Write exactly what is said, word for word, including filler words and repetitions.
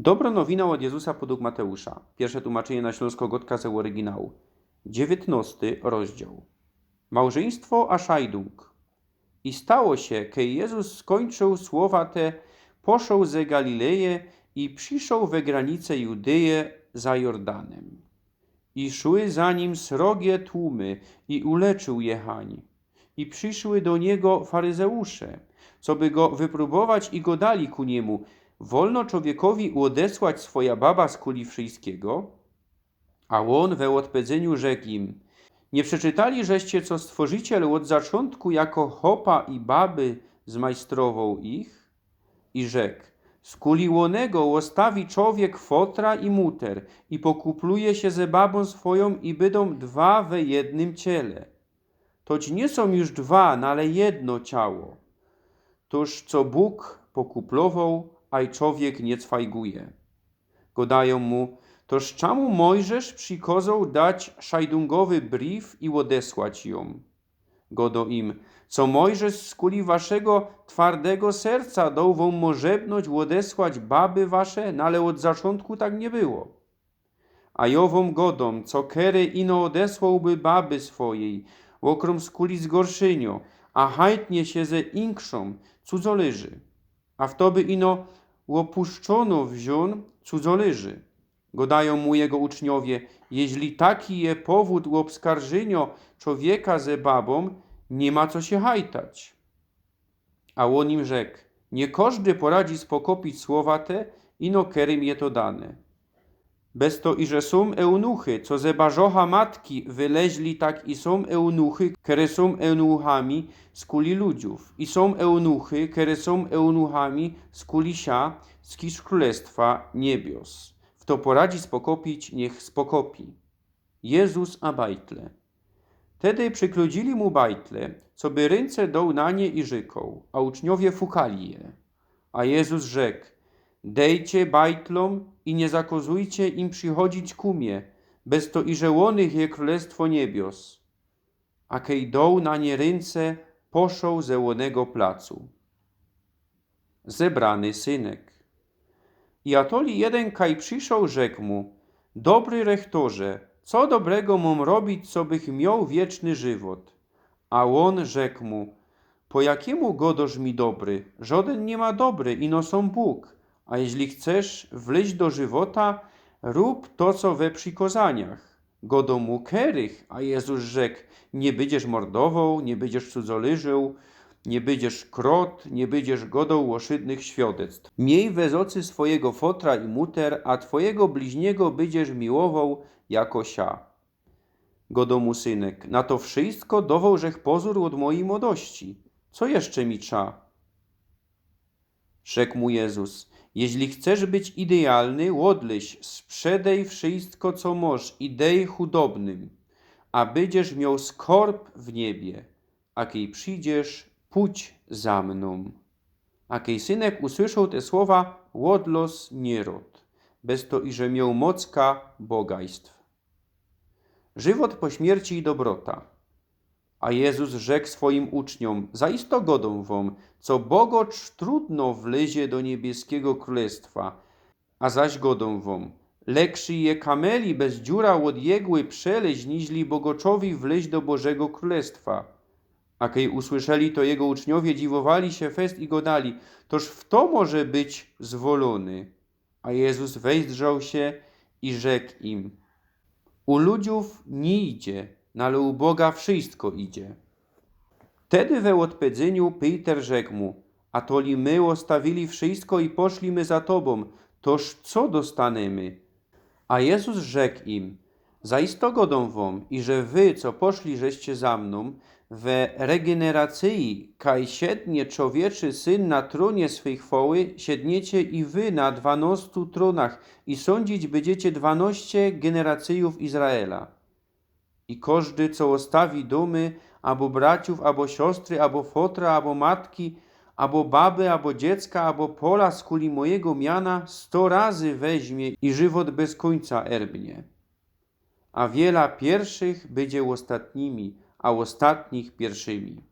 Dobro nowina ôd Jezusa podug Mateusza. Piyrsze tumaczynie na ślōnsko gŏdka ze ôryginału. Dziewiytnŏsty rozdział. Małżyństwo a szajdung. I stało sie, kej Jezus skōńczōł słowa te, poszoł ze Galileje i przyszoł we granice Judeje za Jordanem. I szły za nim srogie tłumy i uleczył je hań. I przyszły do niego faryzeusze, coby go wypróbować i godali ku niemu: „Wolno człowiekowi ôdesłać swoja baba skuli wszyjskigo?” A ôn we ôdpedzyniu rzekł im: „Nie przeczytali żeście, co Stworzyciel ôd zaczōntku jako chopa i baby zmajstrowoł ich?” I rzekł: „Skuli ônego ôstawi człowiek fotra i muter, i pokupluje sie ze babōm swojōm, i bydōm dwa we jednym ciele. Toć niy sōm już dwa, nale jedno ciało. Toż co Bōg pokuplowoł, aj człowiek niy cwajguje.” Godajōm mu: „Toż czamu Mojżesz przikozoł dać szajdungowy brif i ôdesłać jōm?” Godo im: „Co Mojżesz skuli waszego twardego serca doł wōm możebność ôdesłać baby wasze, nale ôd zaczōntku tak niy było. A jŏ wōm godōm, co kery ino ôdesłołby baby swojij, ôkrōm skuli zgorszynio, a hajtnie sie ze inkszōm, cudzolyży. A fto by ino ôpuszczōno wziōn, cudzolyży.” Godajōm mu jego uczniowie: „Jeźli taki je powōd ôbskarżynio człowieka ze babōm, niy ma co sie hajtać.” A ôn im rzekł: „Niy kożdy poradzi spokopić słowa te, ino kerym je to dane. Bez to, iże sōm eunuchy, co ze barzocha matki wyleźli, tak i sōm eunuchy, kere sōm eunuchami skuli ludziōw, i sōm eunuchy, kere sōm eunuchami skuli sia, skuli krōlestwa niebios. Fto poradzi spokopić, niych spokopi.” Jezus a bajtle. Tedy przykludzili mu bajtle, coby rynce doł na nie i rzykōł, a uczniowie fukali je. A Jezus rzekł: „Dejcie bajtlōm i niy zakŏzujcie im przichodzić ku mie, bez to, iże ônych je krōlestwo niebios.” A kej doł na nie rynce, poszoł ze ônego placu. Zebrany synek. I atoli jedyn, kaj przyszoł, rzekł mu: „Dobry rechtorze, co dobrego mōm robić, cobych mioł wieczny żywot?” A ôn rzekł mu: „Po jakimu godosz mi dobry? Żodyn niy ma dobry, ino sōm Bōg. A jeźli chcesz wlyźć do żywota, rōb to, co we przikozaniach.” Godo mu: „Kerych?” A Jezus rzekł: „Niy bydziesz mordowoł, niy bydziesz cudzolyżył, niy bydziesz krod, niy bydziesz godoł ôszydnych świadectw. Miej we zŏcy swojigo fotra i muter, a twojigo bliźnigo bydziesz miłowoł jako sia.” Godo mu synek: „Na to wszyjsko dowoł żech pozōr ôd mojij młodości. Co jeszcze mi trza?” Rzekł mu Jezus: „Jeźli chcesz być idealny, ôdlyź, sprzedej wszyjsko, co mosz, i dej chudobnym, a bydziesz mioł skorb w niebie, a kej przidziesz, pōdź za mnōm.” A kej synek usłyszoł te słowa, ôdlŏz niyrost, bez to, iże mioł mocka bogajstw. Żywot po śmierci i dobrota. A Jezus rzekł swojim uczniōm: „Zaisto godōm wōm, co bogŏcz trudno wlyzie do niebieskigo krōlestwa. A zaś godōm wōm, lekrzi je kameli bez dziura ôd jegły przelyź, niźli bogŏczowi wlyź do Bożego Krōlestwa.” A kej usłyszeli to jego uczniowie, dziwowali sie fest i godali: „Toż fto może być zwolōny?” A Jezus wezdrzał sie i rzekł im: „U ludziōw niy idzie, nale u Boga wszyjsko idzie.” Tedy we ôdpedzyniu Piter rzekł mu: „Atoli my ôstawili wszyjsko i poszli my za tobōm, toż co dostanymy?” A Jezus rzekł im: „Zaisto godōm wōm, iże wy, co poszli żeście za mnōm, we regeneracyji, kaj siednie czowieczy Syn na trōnie swyj chwoły, siedniecie i wy na dwanŏstu trōnach i sōndzić bydziecie dwanŏście generacyjōw Izraela. I kożdy, co ôstawi dōmy, abo braciōw, abo siostry, abo fotra, abo matki, abo baby, abo dziecka, abo pola skuli mojigo miana, sto razy weźmie i żywot bez kōńca erbnie. A wiela piyrszych bydzie ôstatnimi, a ôstatnich piyrszimi.”